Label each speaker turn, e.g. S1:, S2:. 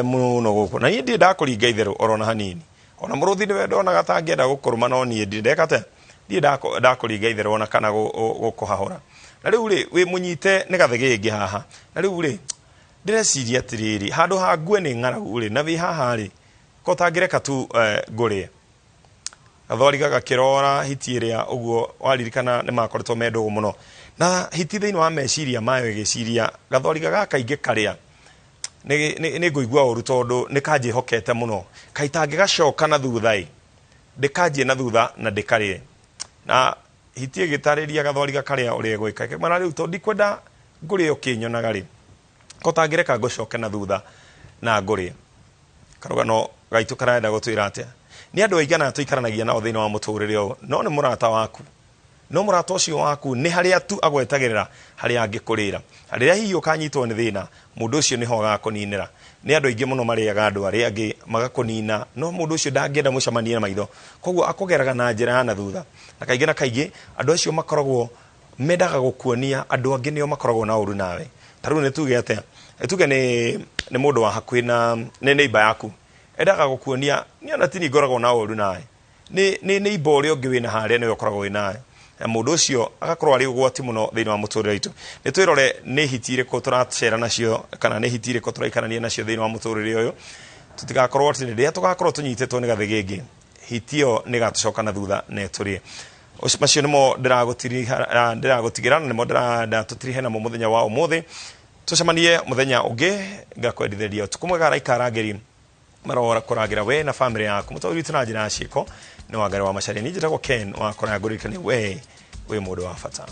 S1: Mũno gũkũ na niĩ ndirĩ ndakũringa itherũ orona hanini. Ona mũrũthi nĩwe ndonaga ta angĩenda gũkũrũma, no niĩ ndirĩ ndeka atĩa, ndirĩ ndakũringa itherũ ona kana gũkũhahũra. Na rĩu rĩ, wĩ mũnyite nĩ gathegenge haha. Na rĩu rĩ, ndĩreciria atĩrĩrĩ, handũ ha ngue nĩ ng'aragu rĩ, na wĩ haha rĩ, ko ũtangĩreka tu ngũrĩe. Gathwariga gakĩrora hiti ĩrĩa ũguo waririkana nĩ makoretwo me ndũgũ mũno. Na hiti thĩinĩ wa meciria mayo ĩgĩciria, gathwariga gaka ingĩkarĩa, nĩ ngũigua ũru tondũ nĩ kanjĩhokete mũno. Kaĩ itangĩgacoka na thutha ĩ, ndĩkanjie na thutha na ndĩkarĩe. Na hiti ĩgĩtarĩria gathwariga karĩa ũrĩa ĩgwĩka. Ĩkĩmwĩra rĩu tondũ ndikwenda ngũrĩe ũkĩnyonaga rĩ, ko ũtangĩreka ngũcoke na thutha na ngũrĩe. Karũgano gaitũ karenda gũtwĩra atĩa? Nĩ andũ aigana tũikaranagia nao thĩinĩ wa mũtũrĩre ũyũ, no nĩ mũrata waku. No mũrata ũcio waku nĩ harĩa tu agwetagĩrĩra harĩa angĩkũrĩra. Na rĩrĩa hihi ũkanyitwo nĩ thĩna, mũndũ ũcio nĩho agakũninĩra. Nĩ andũ aingĩ mũno marĩaga andũ arĩa angĩ magakũnina, no mũndũ ũcio ndangĩenda mũcemanie na maitho. Koguo akũgeraga na njĩra ya na thutha. Na kaingĩ na kaingĩ andũ acio makoragwo mendaga gũkuonia andũ angĩ nĩo makoragwo na ũru nawe. Ta rĩu nĩ tuge atĩa? Nĩ tuge nĩ nĩ mũndũ wa hakuhĩ na nĩ neighbor yaku. Endaga gũkuonia niĩ ona ti niĩ ngoragwo na ũru nawe. Nĩ nĩ neighbor ũrĩa ũngĩ wĩna harĩa nĩwe ũkoragwo wĩ nawe. Na mũndũ ũcio agakorwo arĩ ũgwati mũno thĩinĩ wa mũtũrĩre witũ. Nĩ twĩrore nĩ hiti irĩkũ tũracera nacio kana nĩ hiti irĩkũ tũraikarania nacio thĩinĩ wa mũtũrĩre ũyũ. Tũtigakorwo atĩ rĩrĩa tũgakorwo tũnyitĩtwo nĩ gathĩgĩngĩ, hiti ĩyo nĩ ĩgatũcoka na thutha na ĩtũrĩe. Macio nĩmo ndĩragũtigĩra na nĩmo ndĩrenda tũtirihe namo mũthenya wa ũmũthĩ. Tũcemanie mũthenya ũngĩ ngakwendithĩria ũtukũ mwega araika arangĩri marora kũrangĩra we na famĩlĩ yaku. Mũtũrĩre witũ na njĩra ya ciĩko nĩ Wangari wa Macharia. Niĩ njĩtagwo Ken wa Kũraya, ngũririkanie we wĩ mũndũ wa bata.